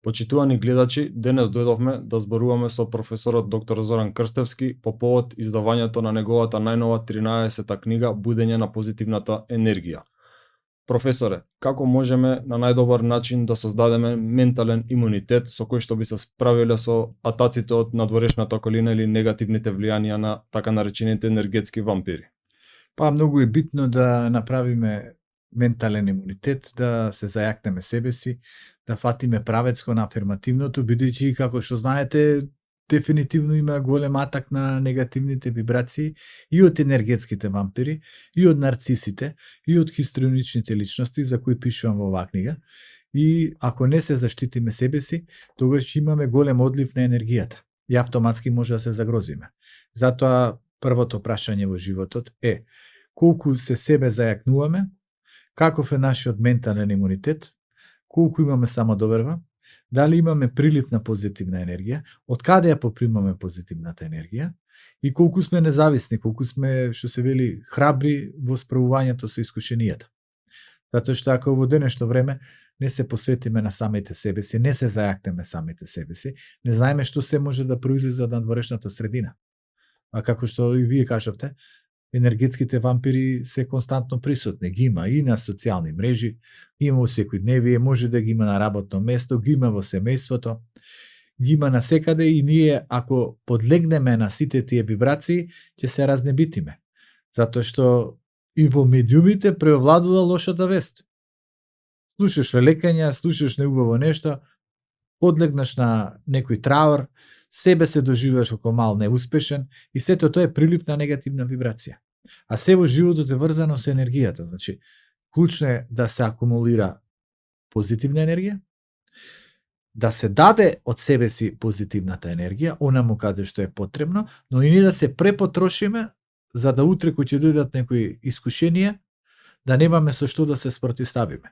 Почитувани гледачи, денес дојдовме да зборуваме со професорот доктор Зоран Крстевски по повод издавањето на неговата најнова 13-та книга Будење на позитивната енергија. Професоре, како можеме на најдобар начин да создадеме ментален имунитет со кој што би се справиле со атаците од надворешната околина или негативните влијанија на така наречените енергетски вампири? Многу е битно да направиме ментален имунитет, да се зајакнеме себе си, да фатиме правец кон афирмативното, бидејќи, како што знаете, дефинитивно има голем атак на негативните вибрации и од енергетските вампири, и од нарцисите, и од хистрионичните личности за кои пишувам во оваа книга. И ако не се заштитиме себе си, тогаш имаме голем одлив на енергијата и автоматски може да се загрозиме. Затоа првото прашање во животот е колку се себе зајакнуваме, каков е нашиот ментален имунитет, колку имаме самодоверба, дали имаме прилив на позитивна енергија, од каде ја попримаме позитивната енергија и колку сме независни, колку сме, што се вели, храбри во справувањето со искушенијата. Затоа што ако во денешно време не се посветиме на самите себе си, не се зајакнеме самите себе си, не знаеме што се може да произлезе од надворешната средина. А како што и вие кажавте, енергетските вампири се константно присутни. Ги има и на социјални мрежи, има во секојдневие, може да ги има на работно место, ги има во семејството, ги има насекаде и ние, ако подлегнеме на сите тие вибрации, ќе се разнебитиме. Затоа што и во медиумите преовладува лошата вест. Слушаш лелекања, слушаш неубаво нешто, подлегнаш на некој траур, себе се доживуваш како мал неуспешен и сето тоа е прилив на негативна вибрација. А се во животот е врзано со енергијата. Значи, клучно е да се акумулира позитивна енергија, да се даде од себе си позитивната енергија, онаму каде што е потребно, но и не да се препотрошиме, за да утре кој ќе дојдат некои искушенија, да немаме со што да се спротивставиме.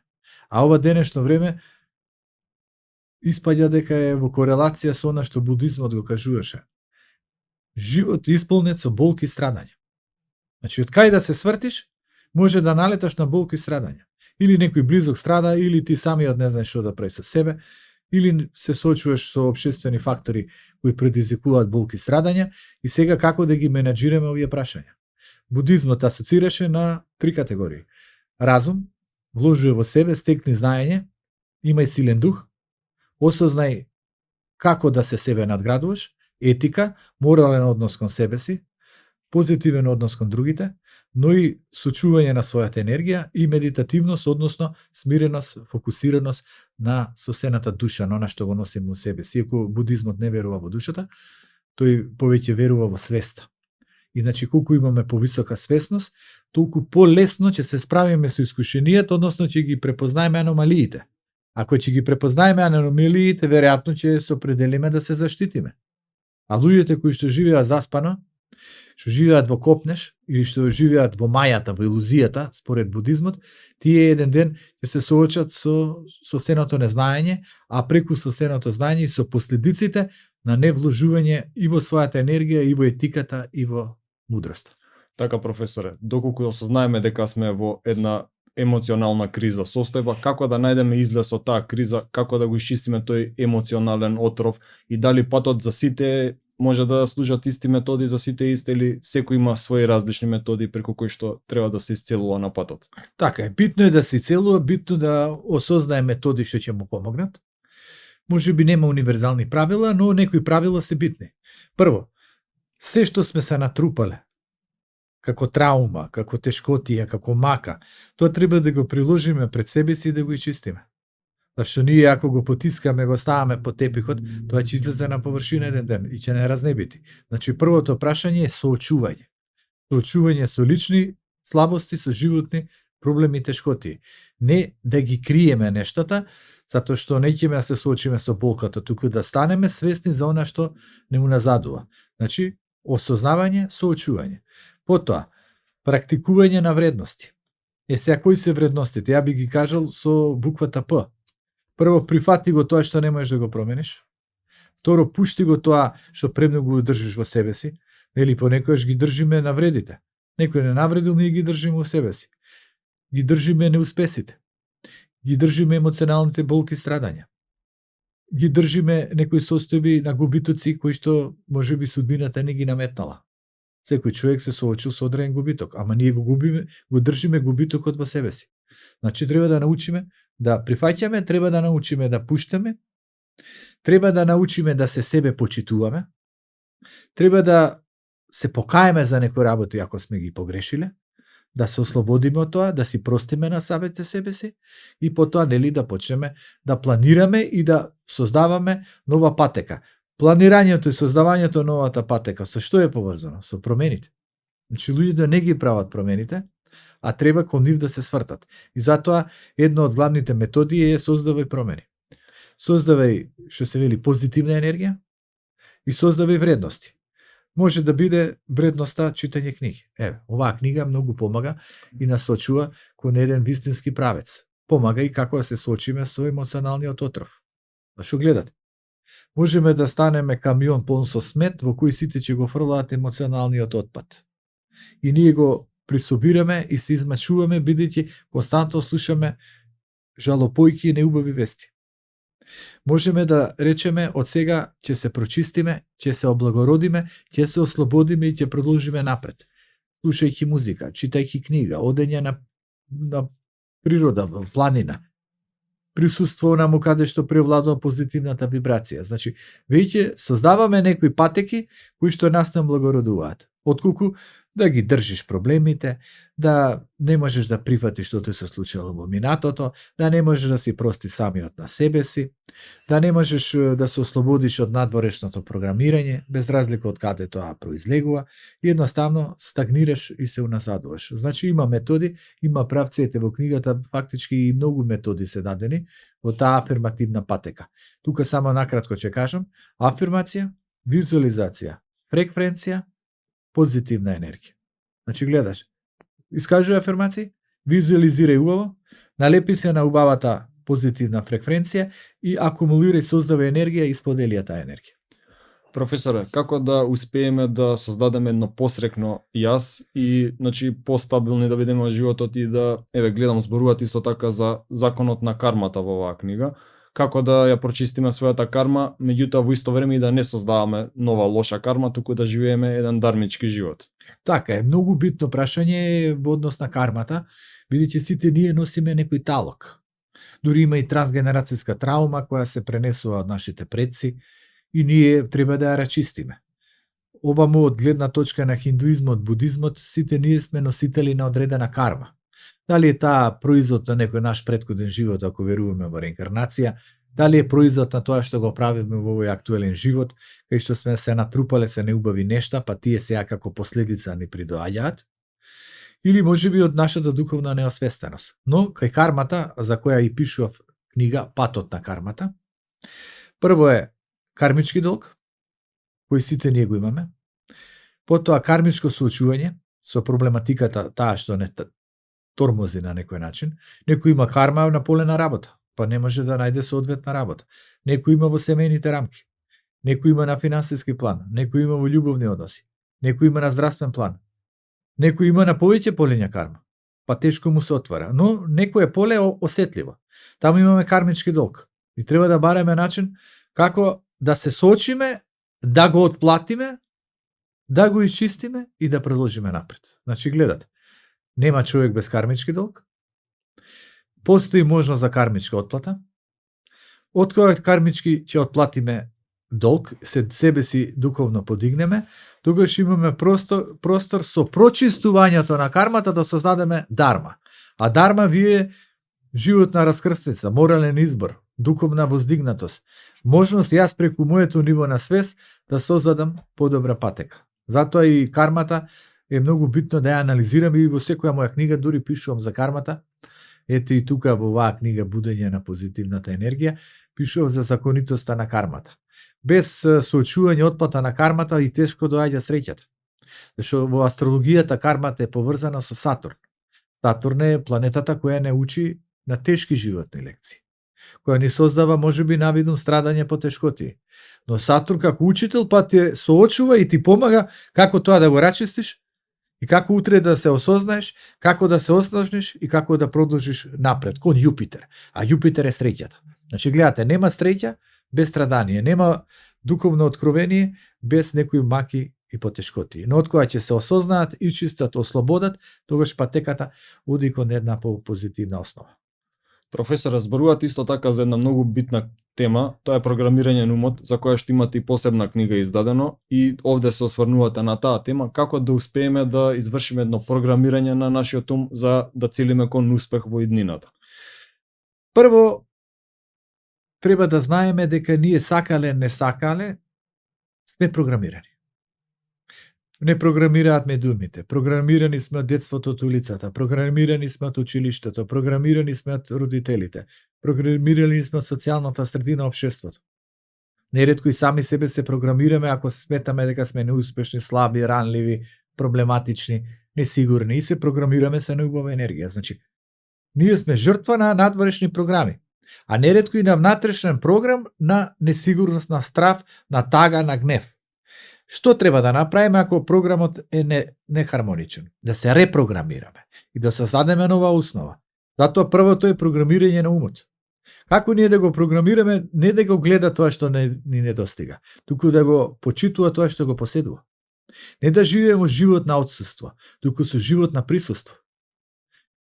А ова денешно време испаѓа дека е во корелација со она што будизмот го кажуваше. Живот е исполнет со болки и страдање. Значи, од кај да се свртиш, може да налеташ на болки и страдање. Или некој близок страда, или ти самиот не знаеш што да прави со себе, или се соочуваш со општествени фактори кои предизвикуваат болки и страдања, и сега како да ги менаџираме овие прашања. Будизмот асоцираше на 3 категории. Разум, вложи во себе, стекни знаење, имај силен дух, осознај како да се себе надградуваш, етика, морален однос кон себе си, позитивен однос кон другите, но и сочување на својата енергија и медитативност, односно смиреност, фокусираност на сосената душа, на она што го носим во себе си. Иако будизмот не верува во душата, тој повеќе верува во свеста. И значи, колку имаме повисока свесност, толку полесно ќе се справиме со искушенијата, односно ќе ги препознаеме аномалиите. Ако ќе ги препознаеме аномалиите, веројатно ќе се определиме да се заштитиме. А луѓето кои што живеат заспано, што живеат во копнеш или што живеат во мајата, во илузијата, според будизмот, тие еден ден ќе се соочат со сеното незнаење, а преку сеното знаење и со последиците на невложување и во својата енергија, и во етиката, и во мудроста. Така, професоре, доколку осознаеме дека сме во една емоционална криза состојба, како да најдеме излез од таа криза, како да го исчистиме тој емоционален отров и дали патот за сите може да служат исти методи за сите исти или секој има своји различни методи преку кои што треба да се исцелува на патот? Така е, битно е да се исцелува, битно да осознае методи што ќе му помогнат. Може би нема универзални правила, но некои правила се битни. Прво, се што сме се натрупале, како траума, како тешкотија, како мака, тоа треба да го приложиме пред себе си и да го ичистиме. Зашто ние ако го потискаме, го ставаме по тепихот, тоа ќе излезе на површина еден ден и ќе не разнебити. Значи, првото прашање е соочување. Соочување со лични слабости, со животни проблеми и тешкотии. Не да ги криеме нештата, затоа што не ќе да се соочиме со болката, туку да станеме свесни за она што не му назадува. Значи, осознавање, соочување. Потоа, практикување на вредности. Сега кои се вредностите? Ја би ги кажал со буквата П. Прво, прифати го тоа што не можеш да го промениш. Второ, пушти го тоа што премногу го држиш во себе си. Или понекогаш ги држиме на вредите. Некој не навредил, ние ги држиме во себе си. Ги држиме неуспесите. Ги држиме емоционалните болки и страдања. ги држиме некои состојби на губитоци кои што можеби судбината не ги наметнала. Секој човек се соочил со одреден губиток, ама ние го држиме губитокот во себе си. Значи треба да научиме да прифаќаме, треба да научиме да пуштаме, треба да научиме да се себе почитуваме, треба да се покаеме за некои работи ако сме ги погрешиле, да се ослободиме од тоа, да си простиме на самите себе си и потоа нели да почнеме да планираме и да создаваме нова патека. Планирањето и создавањето на новата патека со што е поврзано? Со промените. Значи луѓето не ги прават промените, а треба кон нив да се свртат. И затоа една од главните методи е создавај промени. Создавај, што се вели, позитивна енергија и создавај вредности. Може да биде вредноста читање книги. Еве, оваа книга многу помага и насочува кон еден вистински правец. Помага и како да се соочиме со емоционалниот отров. Зашо гледате? Можеме да станеме камион полн со смет во кој сите ќе го фрлаат емоционалниот отпад. И ние го присобираме и се измачуваме бидејќи константно слушаме жалопојки и неубави вести. Можеме да речеме од сега ќе се прочистиме, ќе се облагородиме, ќе се ослободиме и ќе продолжиме напред. Слушајќи музика, читајќи книга, одење на природа, планина, присуство наму каде што превладува позитивната вибрација. Значи, веќе создаваме некои патеки кои што нас не облагородуваат. Отколку да ги држиш проблемите, да не можеш да прифатиш што ти се случило во минатото, да не можеш да си прости самиот на себе си, да не можеш да се ослободиш од надворешното програмирање, без разлика од каде тоа произлегува, и едноставно стагнираш и се уназадуваш. Значи има методи, има правци, ете во книгата фактички и многу методи се дадени во таа афирмативна патека. Тука само накратко ќе кажам: афирмација, визуализација, фреквенција, позитивна енергија. Значи гледаш, искажувај афирмации, визуализирај убаво, налепи се на убавата позитивна фреквенција и акумулирај, создавај енергија и сподели ја таа енергија. Професоре, како да успееме да создадеме едно посрекно јас и значи постабилни да бидеме во животот и да, еве, гледам зборувате исто така за законот на кармата во оваа книга, како да ја прочистиме својата карма, меѓутоа во исто време и да не создаваме нова лоша карма, туку да живееме еден дармички живот. Така е, многу битно прашање во однос на кармата, бидејќи сите ние носиме некој талок. Дури има и трансгенерацијска траума која се пренесува од нашите предци и ние треба да ја рачистиме. Овамо од гледна точка на хиндуизмот, будизмот, сите ние сме носители на одредена карма. Дали е таа производ на некој наш претходен живот, ако веруваме во реинкарнација, дали е производ на тоа што го правиме во овој актуелен живот, кај што сме се натрупале се неубави нешта, па тие сега како последица ни придоаѓаат, или можеби од нашата духовна неосвестеност. Но кај кармата, за која и пишував книга Патот на кармата, прво е кармички долг, кој сите ние го имаме, потоа кармичко соочување со проблематиката таа што не тормози на некој начин. Некој има карма на поле на работа, па не може да најде соодветна работа. Некој има во семејните рамки, некој има на финансиски план, некој има во љубовни односи, некој има на здравствен план, некој има на повеќе полења карма, па тешко му се отвара, но некој е поле осетливо. Таму имаме кармички долг и треба да бараме начин како да се соочиме, да го отплатиме, да го исчистиме и да продолжиме напред. Значи гледате, нема човек без кармички долг, постои можност за кармичка отплата, од која кармички ќе отплатиме долг, себе си духовно подигнеме, тогаш имаме простор со прочистувањето на кармата да создадеме дарма. А дарма вие животна раскрсница, морален избор, духовна воздигнатост, можност јас преку моето ниво на свест да создадам подобра патека. Затоа и кармата е многу битно да ја анализирам и во секоја моја книга дури пишувам за кармата. Ето и тука во оваа книга Будење на позитивната енергија пишувам за законитоста на кармата. Без соочување отплата на кармата и тешко доаѓа среќата. Зашто во астрологијата кармата е поврзана со Сатурн. Сатурн е планетата која не учи на тешки животни лекции, која ни создава можеби навидум страдање по тешкотии. Но Сатурн како учител па ти соочува и ти помага како тоа да го рачистиш и како утре да се осознаеш, како да се оснажниш и како да продолжиш напред кон Јупитер. А Јупитер е среќата. Значи гледате, нема среќа без страдање, нема духовно откровение без некои маки и потешкоти. Но од кога ќе се осознаат и чистат, ослободат, тогаш патеката оди кон една позитивна основа. Професор, зборувате исто така за една многу битна тема, тоа е програмирање на умот, за која што имате и посебна книга издадено, и овде се осврнувате на таа тема, како да успееме да извршиме едно програмирање на нашиот ум за да целиме кон успех во иднината. Прво, треба да знаеме дека ние сакале, не сакале, сме програмирани. Не програмираат медиумите, програмирани сме од детството, од улицата, програмирани сме од училиштето, програмирани сме од родителите, програмирани сме од социјалната средина, општеството. Неретко и сами себе се програмираме ако сметаме дека сме неуспешни, слаби, ранливи, проблематични, несигурни и се програмираме со неубава енергија. Значи, ние сме жртва на надворешни програми, а неретко и на внатрешен програм на несигурност, на страв, на тага, на гнев. Што треба да направиме ако програмот е нехармоничен? Да се репрограмираме и да создадеме нова основа. Затоа првото е програмирање на умот. Како ние да го програмираме, не да го гледа тоа што ни недостига, туку да го почитува тоа што го поседува. Не да живееме живот на отсуство, туку со живот на присуство.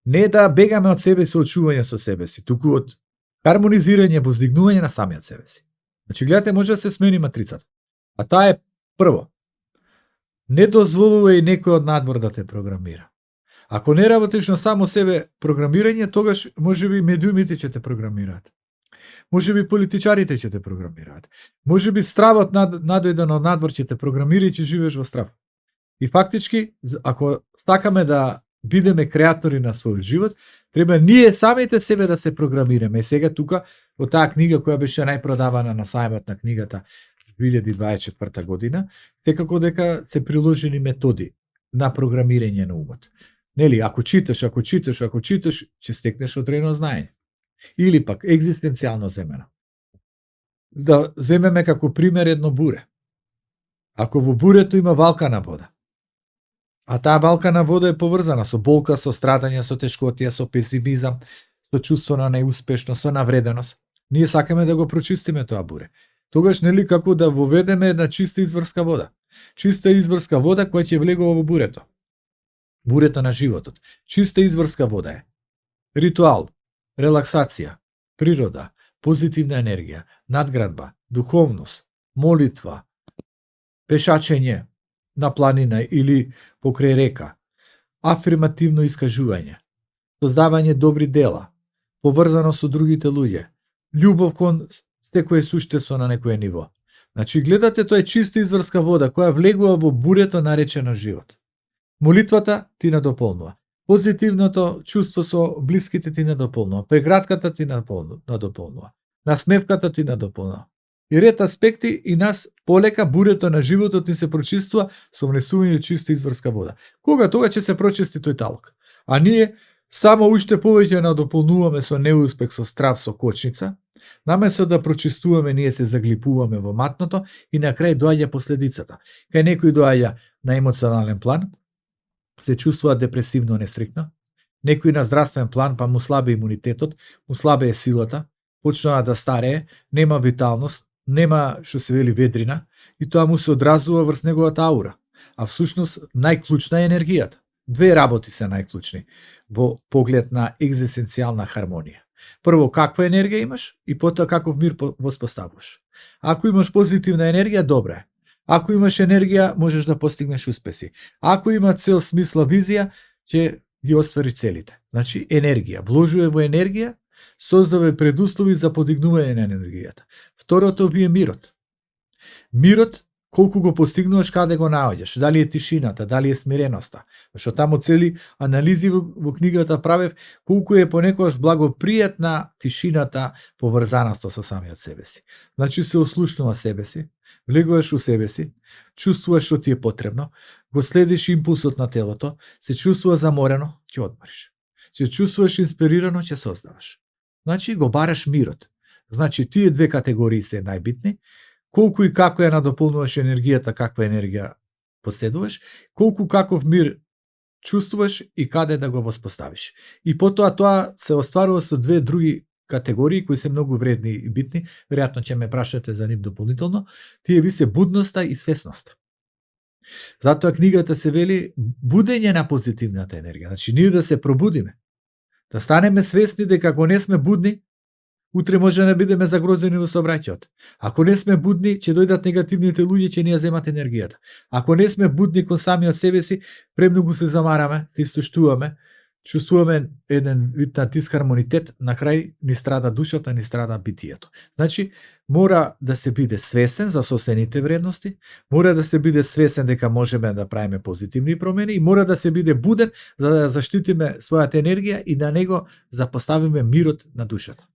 Не да бегаме од себе со очување со себе си, туку од хармонизирање, воздигнување на самиот себе си. Значи, гледате, може да се смени матрицата. А таа е прво, не дозволувај некој од надвор да те програмира. Ако не работиш на само себе програмирање, тогаш можеби медиумите ќе те програмираат. Можеби политичарите ќе те програмираат. Можеби стравот надојден од надвор ќе те програмира и ќе живееш во страв. И фактички, ако сакаме да бидеме креатори на својот живот, треба ние самите себе да се програмираме. И сега тука, во таа книга која беше најпродавана на сајмот на книгата 2024 година, секако дека се приложени методи на програмирање на умот. Нели, ако читаш, ќе стекнеш отрено знаење. Или пак екзистенцијално земено. Да земеме како пример едно буре. Ако во бурето има валкана вода, а таа валкана вода е поврзана со болка, со страдање, со тешкотија, со песимизам, со чувство на неуспешност, со навреденост, ние сакаме да го прочистиме тоа буре. Тогаш нели како да воведеме една чиста изврска вода. Чиста изврска вода која ќе влегува во бурето. Бурето на животот. Чиста изврска вода е ритуал, релаксација, природа, позитивна енергија, надградба, духовност, молитва, пешачење на планина или покрај река, афирмативно искажување, создавање добри дела, поврзано со другите луѓе, љубов кон секое суштество на некое ниво. Значи, гледате, тоа е чиста изврска вода која влегува во бурето наречено живот. Молитвата ти надополнува. Позитивното чувство со блиските ти надополнува. Прегратката ти надополнува. Насмевката ти надополнува. И ред аспекти и нас полека бурето на животот ни се прочистува со внесување чиста изврска вода. Кога тога ќе се прочисти тој талок? А ние само уште повеќе надополнуваме со неуспех, со страв, со кочница, наместо да прочистуваме, ние се заглипуваме во матното и на крај доаѓа последицата. Кај некој доаѓа на емоционален план, се чувствува депресивно, нестрикно, некој на здравствен план, па му слабе имунитетот, му слабе е силата, почнува да старее, нема виталност, нема, што се вели, ведрина, и тоа му се одразува врз неговата аура. А всушност, најклучна е енергијата. Две работи се најклучни во поглед на екзистенцијална хармонија. Прво, каква енергија имаш и потоа каков мир воспоставуваш. Ако имаш позитивна енергија, добре е. Ако имаш енергија, можеш да постигнеш успеси. Ако има цел, смисла, визија, ќе ги оствари целите. Значи, енергија. Вложува во енергија, создава предуслови за подигнување на енергијата. Второто ви е мирот. Мирот, колку го постигнуваш, каде го наоѓаш, дали е тишината, дали е смиреноста. Зашто таму цели анализи во книгата правев колку е понекогаш благопријатна тишината поврзаноста со самиот себе си. Значи се ослушнува себе си, влегуваш у себе си, чувствуваш што ти е потребно, го следиш импулсот на телото, се чувствува заморено, ќе одмориш. Се чувствуваш инспирирано, ќе создаваш. Значи го бараш мирот. Значи тие две категории се најбитни. Колку и како ја надополнуваш енергијата, каква енергија поседуваш, колку каков мир чувствуваш и каде да го воспоставиш. И потоа тоа се остварува со две други категории кои се многу вредни и битни, веројатно ќе ме прашате за нив дополнително, тие ви се будноста и свесноста. Затоа книгата се вели будење на позитивната енергија. Значи, ние да се пробудиме, да станеме свесни дека ако не сме будни, утре може да бидеме загрозени во сообраќајот. Ако не сме будни, ќе дојдат негативните луѓе, ќе ни ја земат енергијата. Ако не сме будни кон самиот себе си, премногу се замараме, се истуштуваме, чувствуваме еден вид на дисхармонитет, на крај ни страда душата, ни страда битието. Значи, мора да се биде свесен за собствените вредности, мора да се биде свесен дека можеме да правиме позитивни промени и мора да се биде буден за да заштитиме својата енергија и да него запоставиме мирот на душата.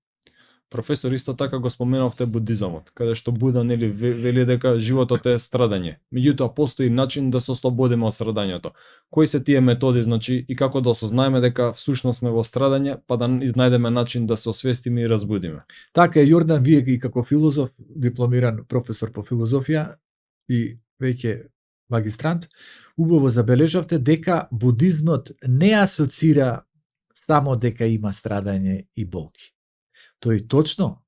Професор, исто така го споменавте будизамот, каде што Буда вели дека животот е страдање. Меѓутоа постои начин да се ослободиме од страдањето. Кои се тие методи, значи, и како да осознаеме дека всушност сме во страдање, па да изнајдеме начин да се освестиме и разбудиме. Така е, Јордан, вие и како филозоф, дипломиран професор по филозофија и веќе магистрант, убаво забележавте дека будизмот не асоцира само дека има страдање и болки. Тој точно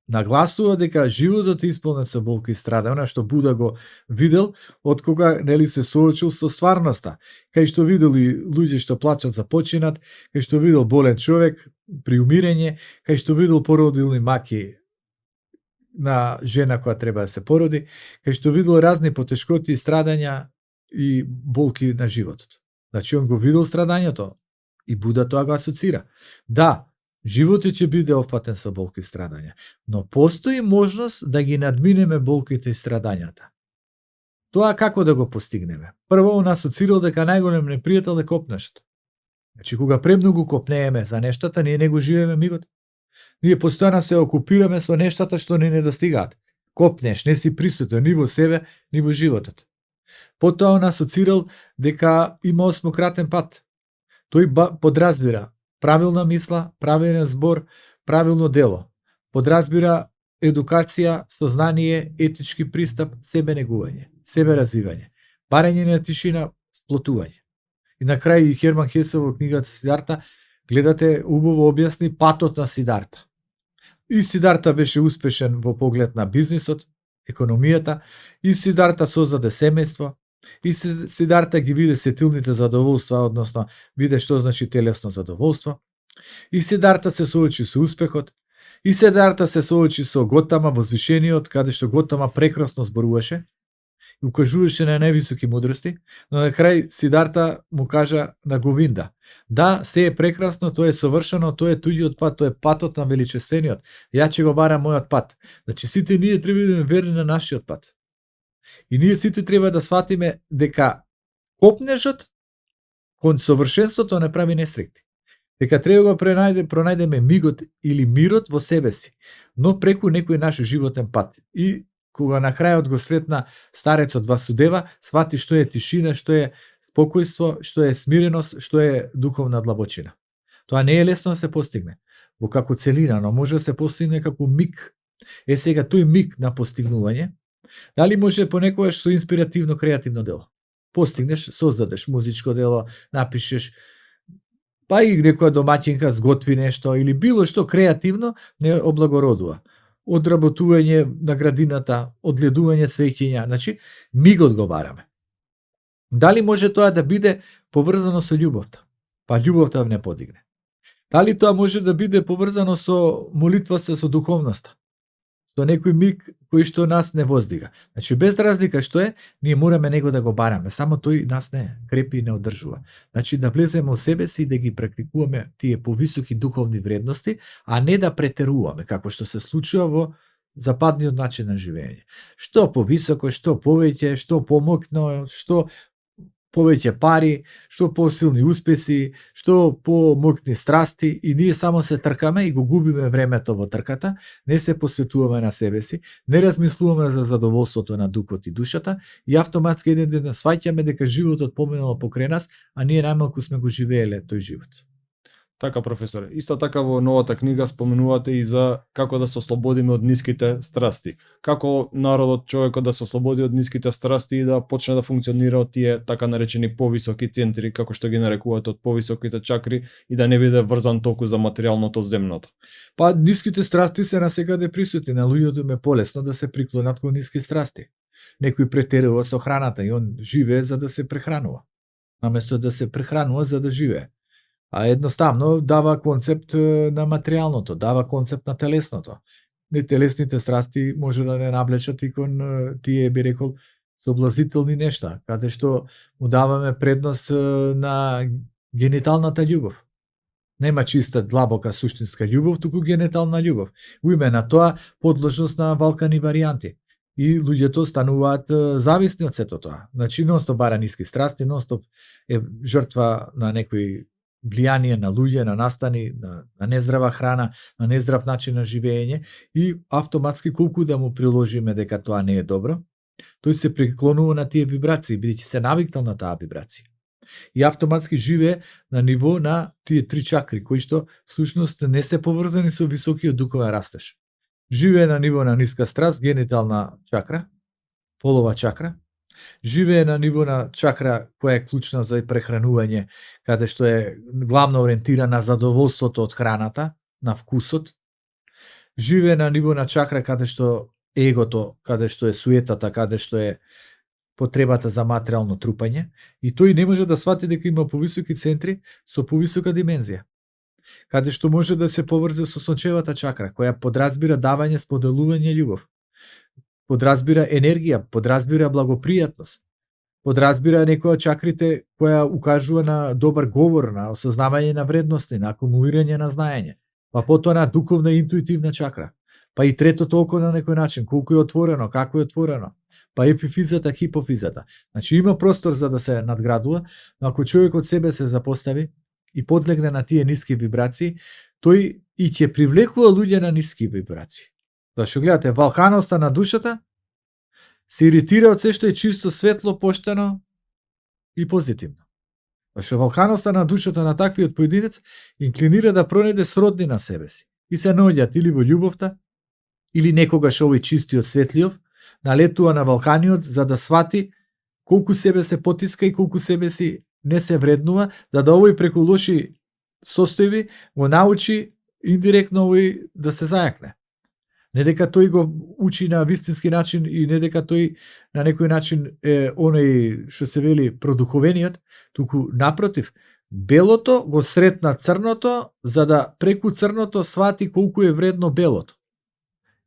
нагласува дека животот е исполнет со болка и страдање, она што Буда го видел од кога се соочил со стварноста, кај што видел и луѓе што плачат за починат, кај што видел болен човек при умирање, кај што видел породилни маки на жена која треба да се породи, кај што видел разни потешкоти и страдања и болки на животот. Значи он го видел страдањето и Буда тоа го асоцира. Да, животот ќе биде опфатен со болки и страдања, но постои можност да ги надминеме болките и страдањата. Тоа како да го постигнеме? Прво, он асоцирал дека најголем непријател е копнешот. Значи, кога премногу копнееме за нештата, ние не го живееме мигот. Ние постојано се окупираме со нештата што ни недостигаат. Копнеш, не си присутен ни во себе, ни во животот. Потоа он асоцирал дека има осмократен пат. Тој подразбира правилна мисла, правилен збор, правилно дело. Подразбира едукација, сознание, етички пристап, себе негување, себе развивање, барање на тишина, сплотување. И на крај Херман Хесе во книгата Сидарта гледате убаво објасни патот на Сидарта. И Сидарта беше успешен во поглед на бизнисот, економијата, и Сидарта создаде семејство, и Сидарта ги виде сетилните задоволства, односно виде што значи телесно задоволство. И Сидарта се соочи со успехот. И Сидарта се соочи со Готама, возвишениот, каде што Готама прекрасно зборуваше и укажуваше на највисоки мудрости, но на крај Сидарта му кажа на Говинда: да, се е прекрасно, тоа е совршено, тоа е туѓиот пат, тоа е патот на величествениот. Ја ќе го барам мојот пат. Значи сите ние треба да бидеме верни на нашиот пат. И ние сите треба да сватиме дека копнежот кон совршенството не прави несреќни. Дека треба го пронајдеме мигот или мирот во себе си, но преку некој наш животен пат. И кога на крајот го сретна старецот Васудева, свати што е тишина, што е спокојство, што е смиреност, што е духовна длабочина. Тоа не е лесно да се постигне во како целина, но може да се постигне како миг. Е сега тој миг на постигнување, дали може понекогаш со инспиративно креативно дело. Постигнеш, создадеш музичко дело, напишеш, па и некоја домаќинка сготви нешто или било што креативно не облагородува. Одработување на градината, одгледување цвеќиња, значи мигот го бараме. Дали може тоа да биде поврзано со љубовта? Па љубовта не подигне. Дали тоа може да биде поврзано со молитва со духовноста? Со некој миг кој што нас не воздига. Значи без разлика што е, ние мораме него да го бараме, само тој нас не крепи и не одржува. Значи да влеземе во себе си и да ги практикуваме тие повисоки духовни вредности, а не да претеруваме, како што се случува во западниот начин на живење. Што повисоко, што повеќе, што помокно, што повеќе пари, што посилни успеси, што помокни страсти и ние само се тркаме и го губиме времето во трката, не се посветуваме на себе си, не размислуваме за задоволството на духот и душата и автоматски еден ден сваќаме дека животот поминал покрај нас, а ние најмалку сме го живееле тој живот. Така, професоре. Исто така во новата книга споменувате и за како да се ослободиме од ниските страсти. Како народот, човекот да се ослободи од ниските страсти и да почне да функционира од тие така наречени повисоки центри, како што ги нарекувате, од повисоките чакри, и да не биде врзан толку за материјалното земното. Па ниските страсти се насекаде присутни, на луѓето им е полесно да се приклонат кон ниски страсти. Некој претерува со храната и он живее за да се прехранува, наместо да се прехранува за да живее. А едноставно дава концепт на материјалното, дава концепт на телесното. Телесните страсти може да не навлечат и кон тие, би рекол, соблазителни нешта, каде што му даваме предност на гениталната љубов. Нема чиста, длабока, суштинска љубов, туку генитална љубов. Во име на тоа подложност на валкани варијанти. И луѓето стануваат зависни од сето тоа. Значи, нонстоп бара ниски страсти, нонстоп е жртва на некои влијание на луѓе, на настани, на нездрава храна, на нездрав начин на живење и автоматски колку да му приложиме дека тоа не е добро, тој се преклонува на тие вибрации, бидејќи се навикнал на таа вибрација. И автоматски живее на ниво на тие три чакри, кои што всушност не се поврзани со високиот духовен растеж. Живее на ниво на ниска страст, генитална чакра, полова чакра. Живее на ниво на чакра која е клучна за прехранување, каде што е главно ориентирана на задоволството од храната, на вкусот. Живее на ниво на чакра каде што егото, каде што е суетата, каде што е потребата за материјално трупање, и тој не може да свати дека има повисоки центри со повисока димензија, каде што може да се поврзе со сончевата чакра, која подразбира давање, споделување, љубов. Подразбира енергија, подразбира благопријатност, подразбира некоја чакрите која укажува на добар говор, на осознавање на вредности, на акумулирање на знаење, па потоа на духовна и интуитивна чакра, па и третото око на некој начин, колку е отворено, како е отворено, па епифизата, хипофизата. Значи има простор за да се надградува, но ако човек од себе се запостави и подлегне на тие ниски вибрации, тој и ќе привлекува луѓе на ниски вибрации. Зашто гледате, валканоста на душата се иритира од се што е чисто, светло, поштено и позитивно. Зашто валканоста на душата на таквиот поединец инклинира да пронајде сродни на себе си и се наоѓаат или во љубовта, или некогаш овој чистиот светлиов налетува на валканиот за да свати колку себе се потиска и колку себе си не се вреднува, за да овој преку лоши состојби го научи индиректно овој да се зајакне. Не дека тој го учи на вистински начин и не дека тој на некој начин е оној што се вели продуховениот, туку напротив, белото го сретна црното за да преку црното свати колку е вредно белото.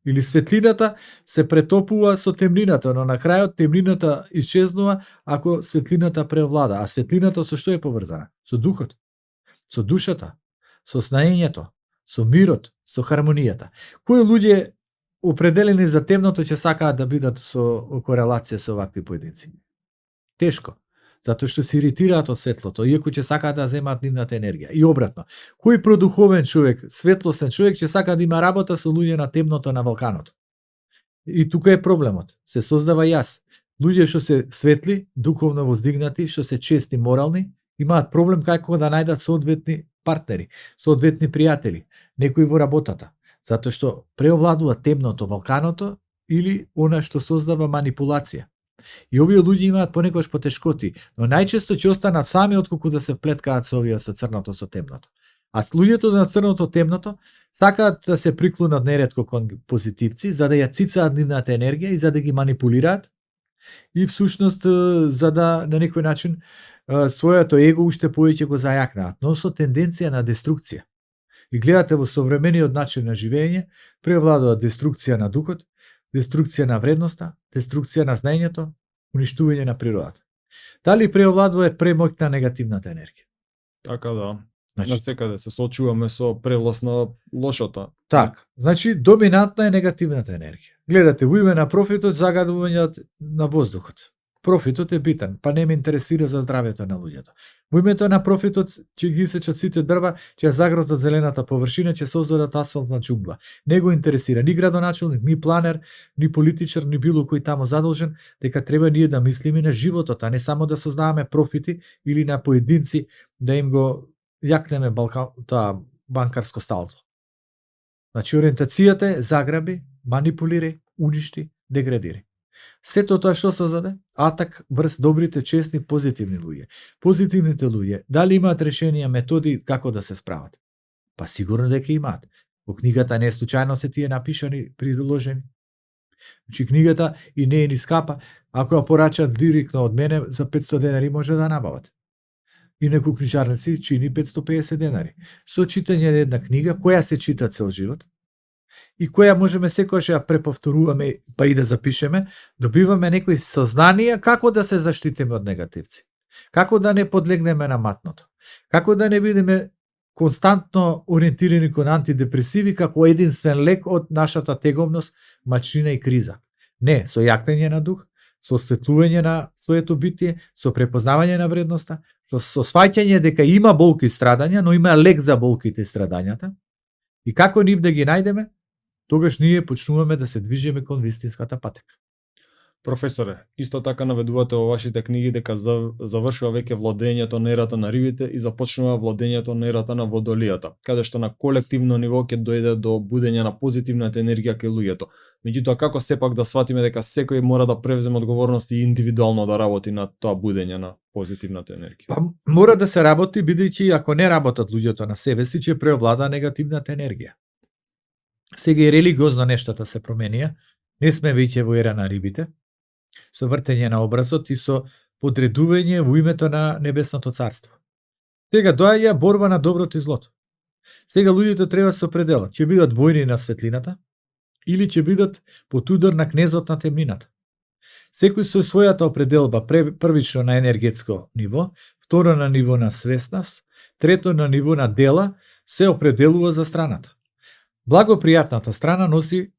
Или светлината се претопува со темнината, но на крајот темнината исчезнува ако светлината превлада. А светлината со што е поврзана? Со духот, со душата, со знаењето, со мирот, со хармонијата. Кои луѓе определени за темното ќе сакаат да бидат со корелација со овакви поединци? Тешко, затоа што се иритираат од светлото, иако ќе сакаат да земаат нивната енергија. И обратно, кој продуховен човек, светлосен човек ќе сака да има работа со луѓе на темното, на валканото? И тука е проблемот. Се создава јас. Луѓе што се светли, духовно воздигнати, што се чести, морални, имаат проблем како да најдат соодветни партнери, соодветни пријатели, некои во работата, затоа што преовладува темното, валканото или она што создава манипулација. И овие луѓе имаат понекогаш потешкоти, но најчесто ќе останат сами отколку да се вплеткаат со овие со црното, со темното. А луѓето на црното, темното сакаат да се приклонат неретко кон позитивци за да ја цицаат нивната енергија и за да ги манипулираат и всушност за да на некој начин своето его уште повеќе го зајакнаат, но со тенденција на деструкција. И гледате во современиот начин на живење, превладува деструкција на духот, деструкција на вредноста, деструкција на знаењето, уништување на природата. Дали преовладува премоќна негативната енергија? Така да. Значи, На секаде се соочуваме со превласт на лошото. така, значи доминантна е негативната енергија. Гледате, во име на профитот загадувањето на воздухот. Профитот е битен, па не ме интересира за здравјето на луѓето. Во името на профитот ќе ги исечат сите дрва, ќе загрозат зелената површина, ќе создадат асфалтна џунгла. Не го интересира ни градоначелник, ни планер, ни политичар, ни било кој тамо задолжен, дека треба ние да мислиме на животот, а не само да создаваме профити или на поединци да им јакнеме банкарско салдо. Значи ориентацијата е заграби, манипулирај, уништи, деградирај. Сето тоа што создаде? Атак врз добрите, честни, позитивни луѓе. Позитивните луѓе, дали имаат решенија, методи како да се справат? Па сигурно дека имаат. Во книгата не случајно се тие напишани, приложени. Значи книгата и не е ни скапа, ако ја порачат директно од мене, за 500 денари може да набават. И некои книжарници чини 550 денари. Со читање на една книга, која се чита цел живот, и која можеме секогаш ја преповторуваме, па и да запишеме, добиваме некои сознанија како да се заштитиме од негативци. Како да не подлегнеме на матното. Како да не бидеме константно ориентирани кон антидепресиви како единствен лек од нашата тегобност, мачнина и криза. Не, со јакнење на дух, со осветлување на своето битие, со препознавање на вредноста, со сваќање дека има болки и страдања, но има лек за болките и страдањата. И како нив да ги најдеме, тогаш ние почнуваме да се движиме кон вистинската патека. Професоре, исто така наведувате во вашите книги дека завршува веќе владењето на ерата на рибите и започнува владењето на ерата на водолијата, каде што на колективно ниво ќе дојде до будење на позитивната енергија кај луѓето. Меѓутоа, како сепак да сватиме дека секој мора да превземе одговорност и индивидуално да работи на тоа будење на позитивната енергија? Па, мора да се работи, бидејќи ако не работат луѓето на себе си, ќе преовлада негативната енергија. Сега и религиозно нештата се променија, не сме веќе во ера на рибите, со вртење на образот и со подредување во името на Небесното царство. Сега доаѓа борба на доброто и злото. Сега луѓето треба да се определат, ќе бидат војни на светлината или ќе бидат под удар на кнезот на темнината. Секој со својата определба, првично на енергетско ниво, второ на ниво на свесност, трето на ниво на дела, се определува за страната. Благопријатната страна носи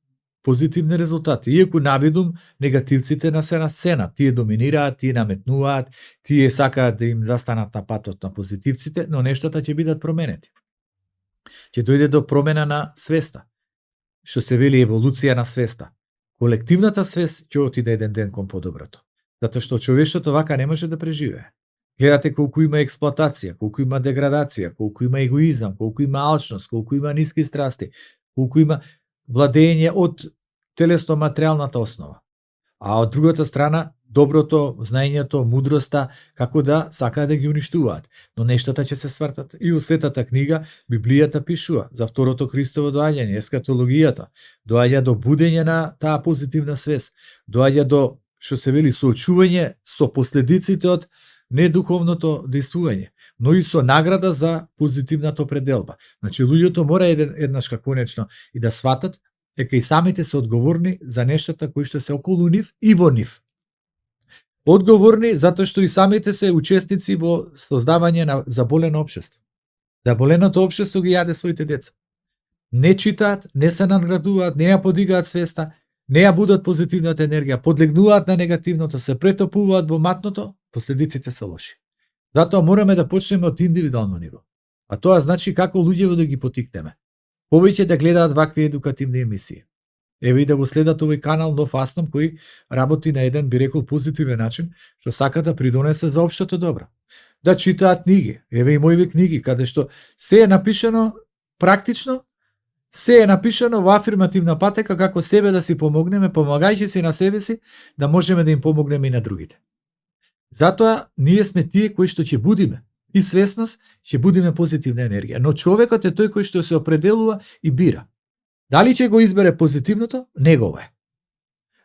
позитивни резултати. Иако навидум негативците на се на сцена, тие доминираат, тие наметнуваат, тие сакаат да им застанат на патот на позитивците, но нештата ќе бидат променети. Ќе дојде до промена на свеста, што се вели еволуција на свеста. Колективната свест ќе отиде еден ден кон подоброто, затоа што човештвото вака не може да преживее. Гледате колку има експлоатација, колку има деградација, колку има егоизам, колку има алчност, колку има ниски страсти, колку има владење од телесно-материјалната основа. А од другата страна, доброто, знаењето, мудроста, како да сакаат да ги уништуваат. Но нештата ќе се свртат. И во Светата книга, Библијата пишува за второто Христово доаѓање, ескатологијата, доаѓа до будење на таа позитивна свест, доаѓа до, што се вели, соочување со последиците од недуховното действување, но и со награда за позитивната определба. Значи, луѓето мора еднашка конечно и да сватат дека и самите се одговорни за нештата кои што се околу нив и во нив. Одговорни затоа што и самите се учесници во создавање на заболено општество. Заболеното општество ги јаде своите деца. Не читаат, не се наградуваат, не ја подигаат свеста, не ја будат позитивната енергија, подлегнуваат на негативното, се претопуваат во матното, последиците се лоши. Затоа мораме да почнеме од индивидуално ниво. А тоа значи како луѓево да ги потикнеме. Повеќе да гледаат вакви едукативни емисии. Еве и да го следат овој канал Нов Асном кој работи на еден, би рекол, позитивен начин, што сака да придонесе за општото добро. Да читаат книги. Еве и моите книги, каде што се е напишано практично, се е напишано во афирмативна патека како себе да си помогнеме, помагајќи си на себе си, да можеме да им помогнеме и на другите. Затоа ние сме тие кои што ќе будиме и свесност, ќе будиме позитивна енергија. Но човекот е тој кој што се определува и бира. Дали ќе го избере позитивното? Негово е.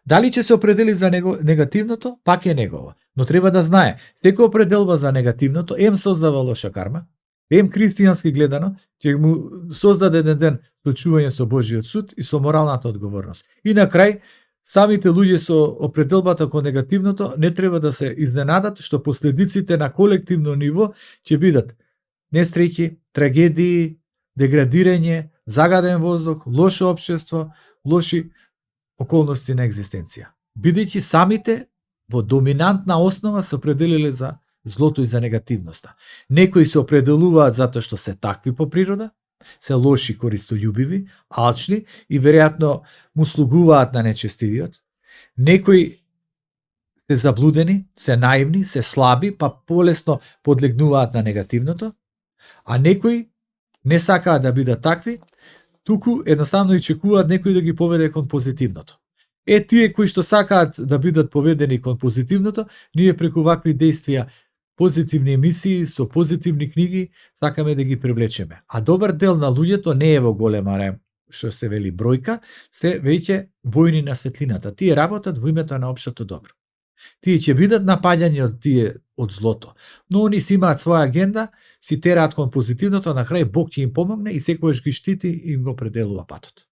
Дали ќе се определи за негативното? Пак е негово. Но треба да знае, секоја определба за негативното ем создава лоша карма, ем христијански гледано, ќе му создаде еден ден соочување со Божиот суд и со моралната одговорност. И на крај, самите луѓе со определбата кон негативното не треба да се изненадат што последиците на колективно ниво ќе бидат несреќи, трагедии, деградирање, загаден воздух, лошо општество, лоши околности на екзистенција. Бидејќи самите во доминантна основа се определиле за злото и за негативноста. Некои се определуваат затоа што се такви по природа, се лоши, користољубиви, алчни и веројатно му слугуваат на нечестивиот. Некои се заблудени, се наивни, се слаби, па полесно подлегнуваат на негативното, А некои не сакаат да бидат такви, туку едноставно и чекуваат некој да ги поведе кон позитивното. Тие кои што сакаат да бидат поведени кон позитивното, ние преку вакви действија, позитивни емисии со позитивни книги, сакаме да ги привлечеме. А добар дел на луѓето не е во голема што се вели бројка, се веќе војни на светлината. Тие работат во името на општото добро. Тие ќе бидат напаѓани од злото, но они си имаат своја агенда, си тераат кон позитивното, на крај Бог ќе им помогне и секогаш ги штити и им го определува патот.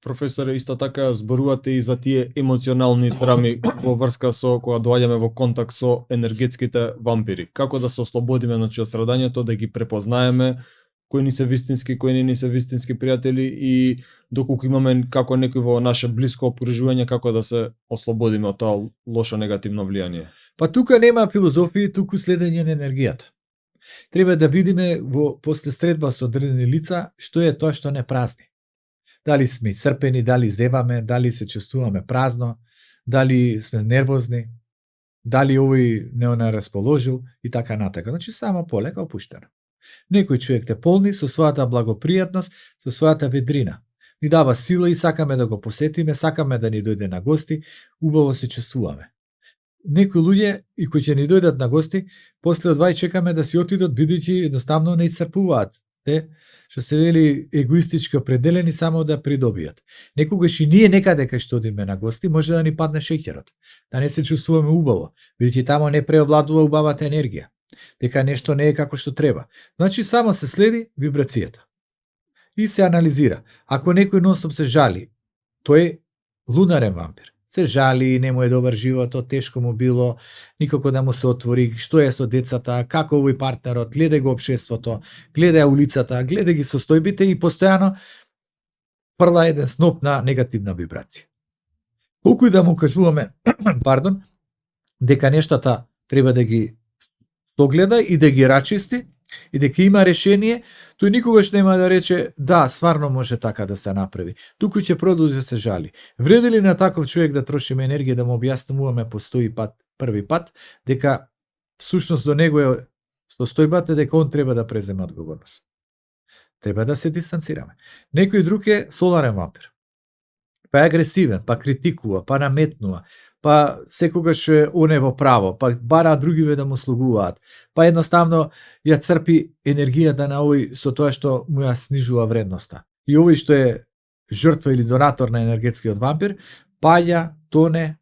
Професоре, исто така зборувате и за тие емоционални драми во врска со кога доаѓаме во контакт со енергетските вампири. Како да се ослободиме од страдањето, да ги препознаеме кои ни се вистински, кои не ни се вистински пријатели и доколку имаме како некој во наше блиско окружување, како да се ослободиме од тоа лошо негативно влијание. Па тука нема филозофија, туку следење на енергијата. Треба да видиме после средба со одредени лица што е тоа што не празни. Дали сме црпени, дали зеваме, дали се чувствуваме празно, дали сме нервозни, дали овој не расположил и така натака. Значи само полека опуштено. Некој човек те полни со својата благопријатност, со својата ведрина. Ни дава сила и сакаме да го посетиме, сакаме да ни дојде на гости, убаво се чувствуваме. Некои луѓе и кои ќе ни дојдат на гости, после од вај чекаме да си отидат, бидејќи едноставно не исцрпуваат. Те, што се вели егоистички определени само да придобијат. Некогаш и ние некаде кај што одиме на гости, може да ни падне шеќерот, да не се чувствуваме убаво, бидејќи тамо не преовладува убавата енергија, дека нешто не е како што треба. Значи само се следи вибрацијата и се анализира. Ако некој нонстоп се жали, тој е лунарен вампир. Се жали, не му е добар животот, тешко му било, никако да му се отвори, што е со децата, како овој партнерот, гледа го општеството, гледа улицата, гледа ги состојбите и постојано прла еден сноп на негативна вибрација. Колку и да му кажуваме, дека нештата треба да ги погледа и да ги рачисти, и дека има решение, тој никогаш нема да рече да, стварно може така да се направи. Туку ќе продолжи да се жали. Вреди ли на таков човек да трошиме енергија да му објаснуваме по 100 пат, први пат, дека всушност до него е состојбата дека он треба да преземе одговорност. Треба да се дистанцираме. Некој друг е соларен вампир. Па е агресивен, па критикува, па наметнува, па секогаш он е во право, па бара другиве да му слугуваат, па едноставно ја црпи енергијата на овој со тоа што му ја снижува вредноста. И овој што е жртва или донатор на енергетскиот вампир, паѓа, тоне,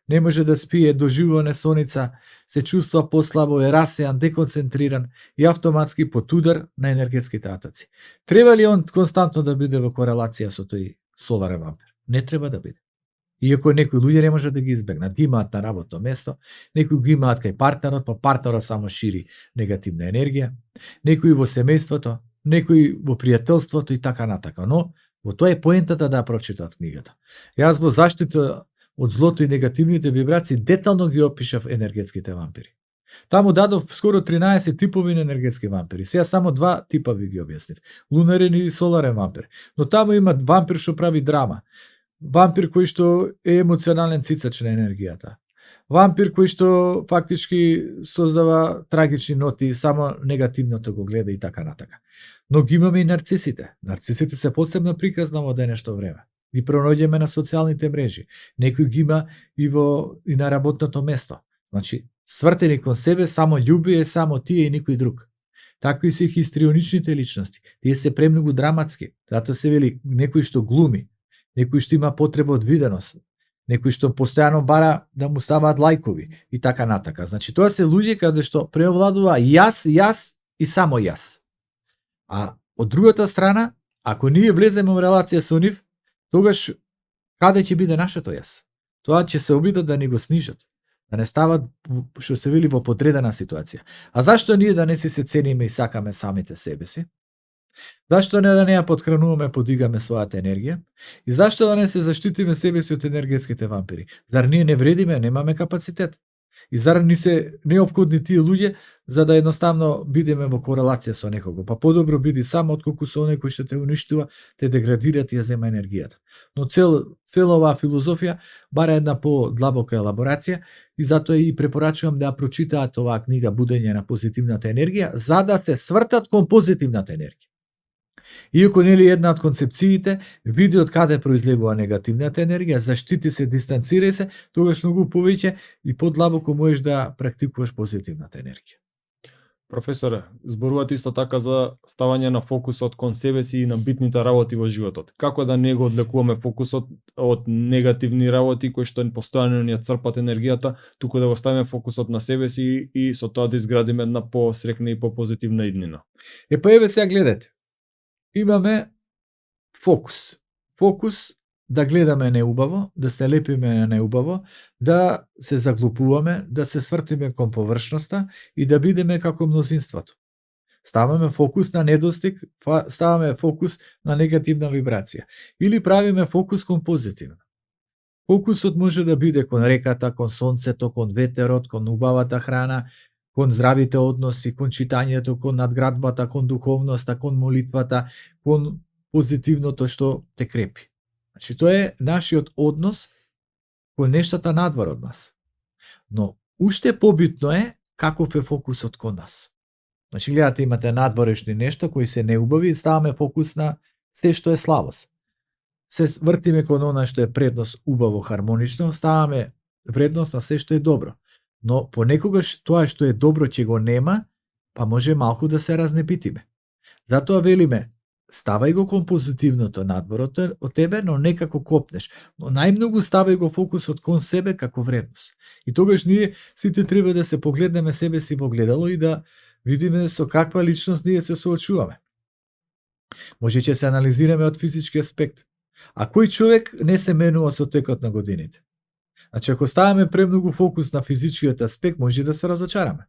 не може да спие, доживува несоница, се чувства послабо, е расејан, деконцентриран и автоматски под удар на енергетските атаци. Треба ли он константно да биде во корелација со тој соларен вампир? Не треба да биде. Иако некои луѓе не може да ги избегнат, ги имаат на работно место, некои ги имаат кај партнерот, па партнерот само шири негативна енергија, некои во семејството, некои во пријателството и така натака. Но во тоа е поентата да прочитат книгата. Јас во заштита од злото и негативните вибрации детално ги опишав енергетските вампири. Таму дадов скоро 13 типови на енергетски вампири. Сега само 2 типа ви ги објаснив. Лунарен и соларен вампир. Но таму има вампир што прави драма. Вампир кој што е емоционален цицач на енергијата. Вампир кој што фактички создава трагични ноти, само негативното го гледа и така натака. Но ги имаме и нарцисите. Нарцисите се посебно приказна во денешно време. Ги пронаоѓаме на социјалните мрежи. Некој ги има и на работното место. Значи, свртени кон себе, само љуби е само тие и никој друг. Такви се хистрионичните личности. Тие се премногу драматски. Затоа се вели некој што глуми, некој што има потреба од виденост, некој што постојано бара да му ставаат лајкови и така натака. Значи, тоа се луѓе каде што преовладува јас и само јас. А од другата страна, ако ние влеземе во релација со нив, тогаш каде ќе биде нашето јас? Тоа ќе се обидат да ни го снижат, да не стават, што се вели, во подредена ситуација. А зашто ние да не си се цениме и сакаме самите себе си? Зашто не да не ја подхрануваме, подигаме својата енергија? И зашто да не се заштитиме себе си од енергетските вампири? Зар ние не вредиме, немаме капацитет? И зарем ни се неопходни тие луѓе за да едноставно бидеме во корелација со некого. Па подобро биди сам отколку со оној кој што те уништува, те деградира и ја зема енергијата. Но цела оваа филозофија бара една подлабока елаборација и затоа и препорачувам да ја прочитаат оваа книга Будење на позитивната енергија, за да се свртат кон позитивната енергија. Иако нели една од концепциите, види од каде произлегува негативната енергија, заштити се, дистанцирај се, тогаш многу повеќе и подлабоко можеш да практикуваш позитивната енергија. Професоре, зборувате исто така за ставање на фокусот кон себе си и на битните работи во животот. Како да не го одлекуваме фокусот од негативни работи кои што постојано ни ја црпат енергијата, туку да го ставиме фокусот на себе си и со тоа да изградиме една посрекна и попозитивна иднина. Па еве сега гледате. Имаме фокус. Фокус да гледаме неубаво, да се лепиме на неубаво, да се заглупуваме, да се свртиме кон површноста и да бидеме како мнозинството. Ставаме фокус на недостиг, ставаме фокус на негативна вибрација. Или правиме фокус кон позитивно. Фокусот може да биде кон реката, кон сонцето, кон ветерот, кон убавата храна, кон здравите односи, кон читањето, кон надградбата, кон духовноста, кон молитвата, кон позитивното што те крепи. Значи, тоа е нашиот однос кон нештата надвор од нас. Но уште побитно е каков е фокусот кон нас. Значи, гледате, имате надворешни нешта кои се неубави и ставаме фокус на се што е слабост. Се вртиме кон она што е предност убаво, хармонично, ставаме вредност на се што е добро. Но понекогаш тоа што е добро ќе го нема, па може малку да се разнепитиме. Затоа велиме, ставај го кон позитивното надвор од тебе, но не како копнеш. Но најмногу ставај го фокусот кон себе како вредност. И тогаш ние сите треба да се погледнеме себе си во гледало и да видиме со каква личност ние се соочуваме. Може ќе се анализираме од физички аспект. А кој човек не се менува со текот на годините? Значи, ако ставаме премногу фокус на физичкиот аспект, може да се разочараме.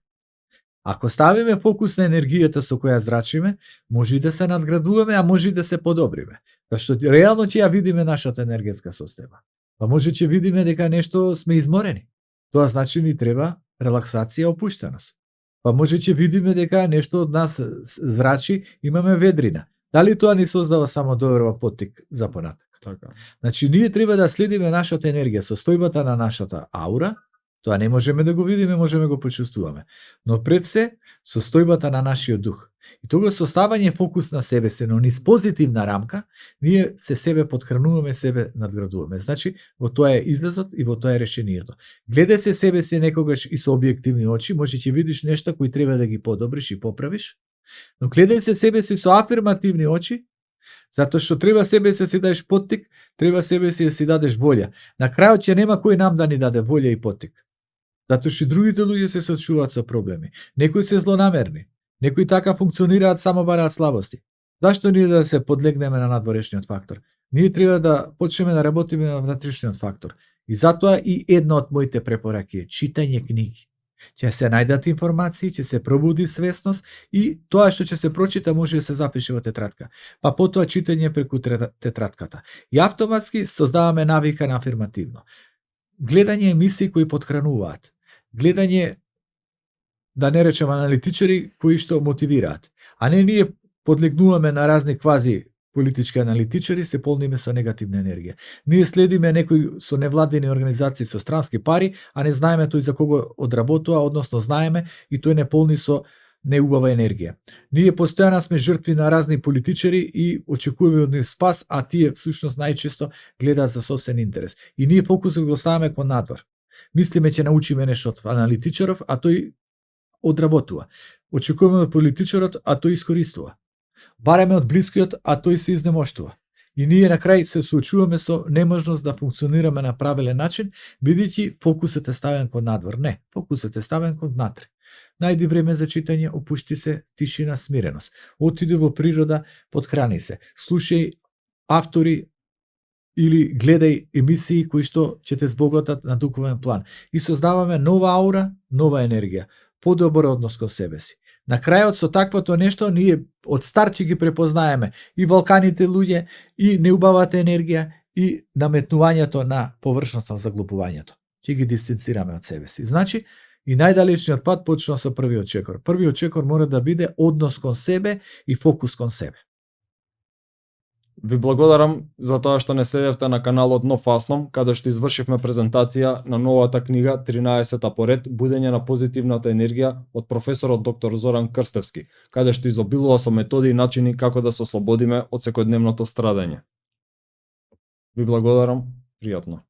Ако ставиме фокус на енергијата со која зрачиме, може да се надградуваме, а може да се подобриме. Зашто реално ќе ја видиме нашата енергетска состојба. Па може ќе видиме дека нешто сме изморени. Тоа значи ни треба релаксација и опуштеност. Па може ќе видиме дека нешто од нас зрачи, имаме ведрина. Дали тоа ни создава само добрава поттик за понатак? Така. Значи, ние треба да следиме нашата енергија, состојбата на нашата аура. Тоа не можеме да го видиме, можеме го почувствуваме. Но пред се, состојбата на нашиот дух. И тога со ставање фокус на себе се, но низ позитивна рамка, ние се себе подхрануваме, себе надградуваме. Значи, во тоа е излезот и во тоа е решението. Гледај се себе си некогаш и со објективни очи, може ќе видиш нешта кои треба да ги подобриш и поправиш, но гледај се себе си со афирмативни очи, затоа што треба себе си дадеш поттик, треба себе си да си дадеш волја. На крајот ќе нема кој нам да ни даде волја и поттик. Затоа што другите луѓе се соочуваат со проблеми. Некои се злонамерни, некои така функционираат, само бараат слабости. Зашто ние да се подлегнеме на надворешниот фактор? Ние треба да почнеме да работиме на внатрешниот фактор. И затоа и една од моите препораки е читање книги. Ќе се најдат информации, ќе се пробуди свесност и тоа што ќе се прочита може да се запише во тетрадка. Па потоа читање преку тетрадката. И автоматски создаваме навика на афирмативно. Гледање емисии кои подхрануваат. Гледање, да не речем, аналитичари кои што мотивираат. А не ние подлегнуваме на разни квази политички аналитичари, се полниме со негативна енергија. Ние следиме некои со невладени организации со странски пари, а не знаеме тој за кого одработува, односно знаеме и тој не полни со неубава енергија. Ние постојано сме жртви на разни политичари и очекуваме од нив спас, а тие всушност најчесто гледаат за собствен интерес. И ние фокусот го ставаме кон надвор. Мислиме ќе научиме нешто од аналитичаров, а тој одработува. Очекуваме од политичарот, а тој искористува. Бараме од блискиот, а тој се изнемоштува. И ние на крај се соочуваме со неможност да функционираме на правилен начин, бидејќи фокусот е ставен кон надвор. Не, фокусот е ставен кон внатре. Најди време за читање, опушти се, тишина, смиреност. Отиди во природа, подхрани се. Слушај автори или гледај емисии кои што ќе те збогатат на духовен план. И создаваме нова аура, нова енергија, подобар однос кон себе си. На крајот со таквото нешто ние од старт ќе ги препознаеме и валканите луѓе, и неубавата енергија, и наметнувањето на површност на заглупувањето. Ќе ги дистанцираме од себе си. Значи, И најдалечниот пат почнува со првиот чекор. Првиот чекор мора да биде однос кон себе и фокус кон себе. Ви благодарам за тоа што не следевте на каналот Нов Фасном, каде што извршивме презентација на новата книга 13-та поред Будење на позитивната енергија од професорот доктор Зоран Крстевски, каде што изобилува со методи и начини како да се ослободиме од секојдневното страдање. Ви благодарам, пријатно.